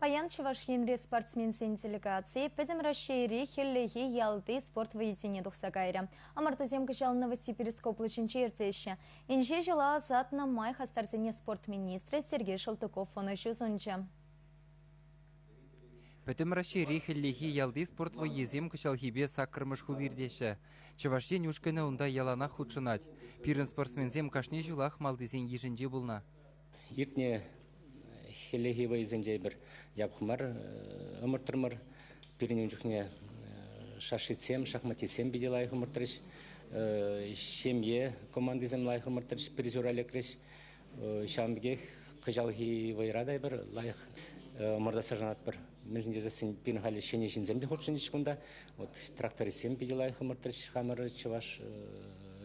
Паян Чӑваш Енри спортсменсен делегацийӗ Пӗтӗм Раҫҫейри хӗллехи ялти спорт вӑййисене тухса кайрӗ. Ӑмӑртусем кӑҫал Новосибирск облаҫӗнче иртеҫҫӗ. Инҫе ҫула ӑсатнӑ май хастарсене спорт министрӗ Сергей Шелтуков ӑнӑҫу сунчӗ. Пӗтӗм Раҫҫейри хӗллехи ялти спорт вӑййисем кӑҫалхипе саккӑрмӗш хут иртеҫҫӗ. Чӑваш Ен ушкӑнӗ унта яланах хутшӑнать. Пирӗн спортсменсем кашни ҫулах малтисен йышӗнче пулнӑ. Иртнӗ хӗллехи вӑйӑсенче эпир япӑх мар ӑмӑртрӑмӑр. Пирӗн ун чухне шашистсем, шахматистсем питӗ лайӑх ӑмӑртрӗҫ. Ҫемье командисем лайӑх ӑмӑртрӗҫ, призера лекрӗҫ. Ҫавӑн пекех кӑҫалхи вӑйӑра та эпир лайӑх ӑмӑртасса шанатпӑр. Мӗншӗн тесессӗн пирӗн халӗ ҫӗнӗ ҫынсем те хутшӑнчӗҫ кунта. Вот трактористсем питӗ лайӑх ӑмӑртрӗҫ хамӑр Чӑваш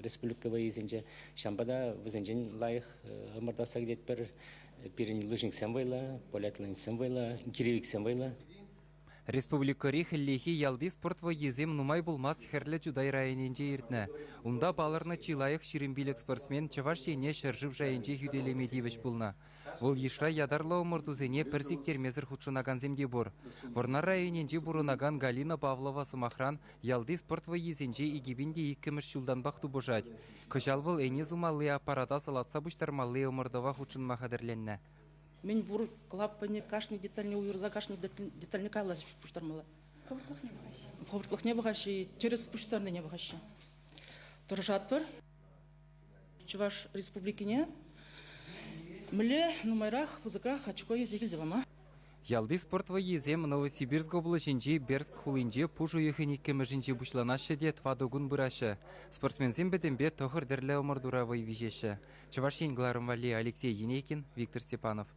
Республика вӑййисенче. Ҫавӑнпа та вӗсенчен лайӑх ӑмӑртасса кӗтетпӗр. Пирӗн лыжниксем вӑйлӑ, полиатлонистсем вӑйлӑ, киревиксем вӑйлӑ. Республикӑри хӗллехи ялти спорт вӑййисем нумай пулмасть Хӗрлӗ Чутай районӗнче иртнӗ. Унта палӑрнӑ чи лайӑх 25 спортсмен Чӑваш Ене ҫӗршыв шайӗнче хӳтӗлеме тивӗҫ пулнӑ. Вӑл йышра ятарлӑ ӑмӑртусене пӗр сиктермесӗр хутшӑнакансем те пур. Вӑрнар районӗнче пурӑнакан Галина Павлова, сӑмахран, ялти спорт вӑййисенче 2002-мӗш ҫултанпах тупӑшать. Кӑҫал вӑл ӗне сумалли аппарата салатса пуҫтармалли ӑмӑртӑва хутшӑнма хатӗрленнӗ. Мӗн пур клапанӗ кашни детальне уйӑрса кашни детальне калла пуҫтармалла. Хӑвӑртлӑхне пӑхаҫҫӗ. Хӑвӑртлӑхне пӑхаҫҫӗ, тӗрӗс пуҫтарнине пӑхаҫҫӗ. Тӑрӑшатпӑр. Чӑваш Республикине мӗнле нумайрах, пысӑкрах очко илсе килсе пама. Ялти спорт вӑййисем Новосибирск облаҫӗнчи Берск хулинче пуш уйӑхӗн иккӗмӗшӗнче пуҫланаҫҫӗ те тӑватӑ кун пыраҫҫӗ. Спортсменсем пӗтӗмпе тӑхӑр тӗрлӗ ӑмӑртура вӑй виҫеҫҫӗ. Чӑваш Ен кӑларӑм валли Алексей Енейкин, Виктор Степанов.